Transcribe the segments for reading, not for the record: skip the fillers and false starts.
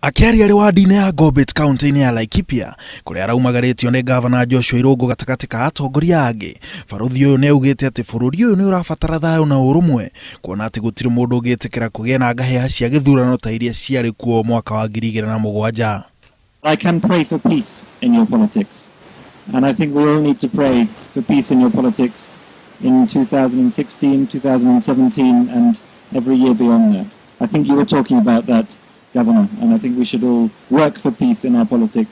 Akĩaria arĩ wadi-inĩ ya Ngobit kaunti-inĩ ya Laikipia kũrĩa araumagarĩtio nĩ ngavana Joshua Irũngũ gatagatĩ ka atongoria angĩ, barũthi ũyũ nĩ augĩte atĩ bũrũri ũyũ nĩ ũrabatara thayũ na ũrũmwe kuona atĩ gũtirĩ mũndũ ũngĩtĩkĩra kũgĩe na ngahĩha cia gĩthurano ta iria ciarĩ kuo mwaka wa 2007. I can pray for peace in your politics. And I think we all need to pray for peace in your politics in 2016, 2017, and every year beyond that. I think you were talking about that, Governor, and I think we should all work for peace in our politics.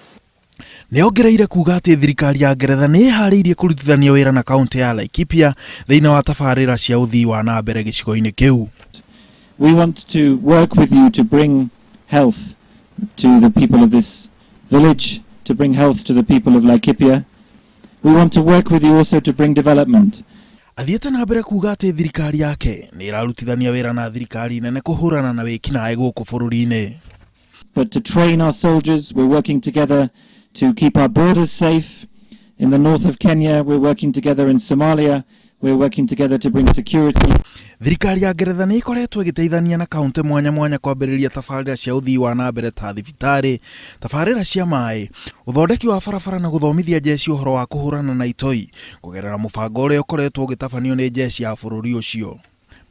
Nĩ ongereire kuga atĩ thirikari ya Ngeretha nĩ ĩharĩirie kũrutithania wĩra na kaunti ya Laikipia thĩinĩ wa tabarĩra cia ũthii wa na mbere gĩcigo-inĩ kĩu. We want to work with you to bring health to the people of this village, to bring health to the people of Laikipia. We want to work with you also to bring development. Athiĩte na mbere kuga atĩ thirikari yake nĩ ĩrarutithania wĩra na thirikari nene kũhũrana na wĩkinaĩ gũkũ bũrũri-inĩ. But to train our soldiers, we're working together to keep our borders safe. In the north of Kenya, we're working together in Somalia. We're working together to bring security. Thirikari ya Ngeretha nĩ ĩkoretwo ĩgĩteithania na kaunti mwanya mwanya kwambĩrĩria tabarĩra cia ũthii wa na mbere ta thibitarĩ, tabarĩra cia maĩ, ũthondeki wa barabara na gũthomithia jeshi ũhoro wa kũhũrana na itoi kũgerera mũbango ũrĩa ũkoretwo ũgĩtabanio nĩ jeshi ya bũrũri ũcio.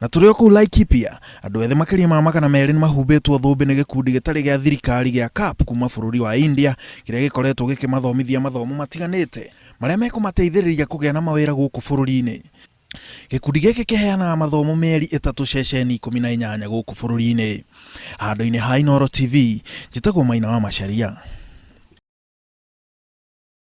Na tũrĩ o kũu Laikipia, andũ ethĩ makĩria ma 200 nĩ mahumbĩtwo thũmbĩ nĩ gĩkundi gĩtarĩ gĩa thirikari gĩa CAP kuma bũrũri wa India kĩrĩa gĩkoretwo gĩkĩmathomithia mathomo matiganĩte marĩa mekũmateithĩrĩria kũgĩa na mawĩra gũkũ bũrũri-inĩ. Gĩkundi gĩkĩ kĩheanaga mathomo mĩeri 3 ceceni 18 gũkũ bũrũri-inĩ. Handũ-inĩ ha Inooro TV, njĩtagwo Maina wa Macharia.